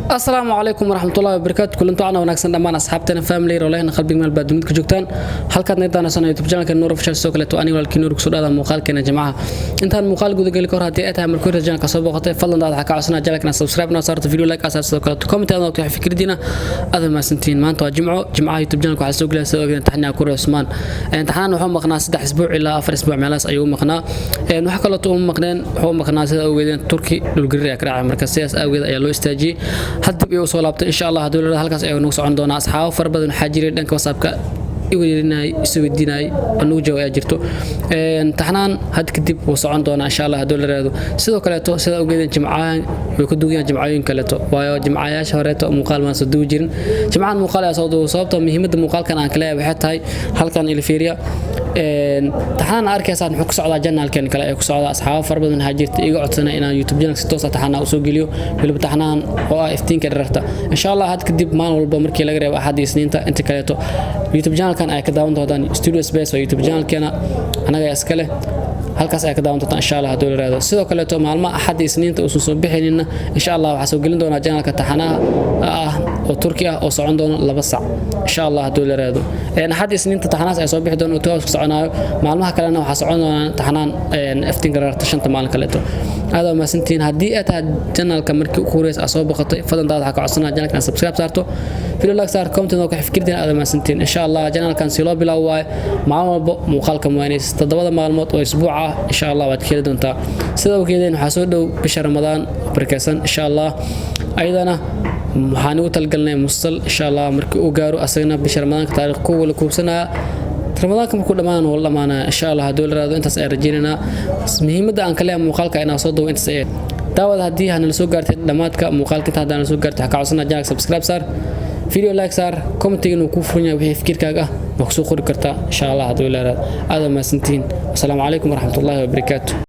Asalaamu calaykum waraxmatullahi wabarakaatu. Kulanto cana wanaagsan dhammaan asxaabteena, family rolehna qalbiga, meel baad dunida ka joogtaan, halkaad naga daanasana YouTube channelka Nuur Official. Sidoo kaleeto aniga walaalkii Nuur, kusoo dhaada muuqaalkeena jimcaha. Intaan muuqaal guda geli kahor, haddii ay tahay markii hore channelka soo booqatay, fadlan daad waxaa ka codsanaa channelka inaad subscribe noo saarto, video like asaar, sidoo kaleeto comment aad noqoto wax fikradiina. Aad mahadsantihiin. Maanta waa jimco. Jimcaha YouTube channelka waxaa soo gelaya, sida ogeen, imtixaanka Kure Cusmaan. Imtixaan wuxuu maqnaa 3 isbuuc ilaa 4 isbuuc meelahaas ayuu maqnaa. Waxa kaleeto uu maqneen, wuxuu maqnaa, sida ogeedeen, Turki dhulgariir ayaa ka dhacay. Marka sidaas awgeed ayaa loo istaajiyey. Had dib ayuu soo laabtay, insha Allah. Hadduu leedahay, halkaas ayuu nagu socon doonaa. Asxaabo fara badan waxaa jiray dhanka WhatsAppka i wereerinayay, isu weydiinayay, anugu jawaab ayaa jirto. Taxnaan had kadib wuu socon doonaa, insha Allah, hadduu la raado. Sidoo kaleeto, sida ogeedeen, jimcahan way ku duwan yahaan jimcooyin kaleeto, waayo jimcayaasha horeeto muuqaal maan soo duwi jirin. Jimcahan muuqaal ayaa soo duuba. Sababta muhiimadda muuqaalkan aan kaleeyahay waxay tahay, halkan ilfiiriya, taxnaan arkaysaan wuxuu ku socdaa channelkan kale ee ku socdaa. Asxaabo fara badan waxaa jirta iga codsanay inaan YouTube channel si toos ah taxanaa usoo geliyo, weliba taxnaan oo ah Iftiinka Dherarta. Insha Allah, had kadib maalin walba, markii laga reebo Axad iyo Isniinta, inta kaleeto YouTube channelkan ay ka daawan doontaan. Studio Space oo YouTube channelkeena anaga iska leh, halkaas ay ka daawan doontaan, insha Allah, hadduu la raado. Sidoo kaleeto, maalmaha Axad iyo Isniinta uusan soo bixinina, insha Allah, waxaa soo gelin doonaa channelka taxanaha ah oo Turki ah oo socon doono 2 sac, insha Allah, hadduu la raado. Axad iyo Isniinta taxanahaas ay soo bixi doona oo 2 hours ku soconaayo. Maalmaha kalena waxaa socon doonaa taxanaan Iftiinka Rarta shanta maalin kaleeto. Aad waa mahadsantihiin. Haddii ay tahay channelka markii ugu horeysa aad soo boqotay, fadlan daad waxaa ka codsanaa channelka inaad subscribe saarto, video like saar, comment oo ka fikirtiin. Aad mahadsantihiin. Insha Allah, channelkan si loo bilaabo waaye maalin walba muuqaalka muwaaniis 7da maalmood oo isbuuc ah, insha Allah, waad ka heli doontaa. Sida ogeedeen, waxaa soo dhow bisha Ramadaan barakeysan. Insha Allah, ayadana waxaan ugu talagalnay musal, insha Allah, markii uu gaaro asagana bisha Ramadaanka taariikh ku wala kuubsanaya. Ramadaanka markuu dhammaan wala dhamaanaya, insha Allah, hadduu la raado. Intaas ayaan rajaynaynaa. Muhiimadda aan ka leeyahay muuqaalka inaan soo duubo intaas ayay. Daawada, haddii hanala soo gaartay dhammaadka muuqaalka, inta haddaan soo gaartay, waxaa ka codsanaa channelka subscribe saar, video like saar, commentiga inuu kuu furan yahay. Wixii fikirkaaga ah waa kusoo qori kartaa, insha Allah, hadduu la raado. Aad mahadsantihiin. Wasalaamu calaykum waraxmatullaahi wabarakaatu.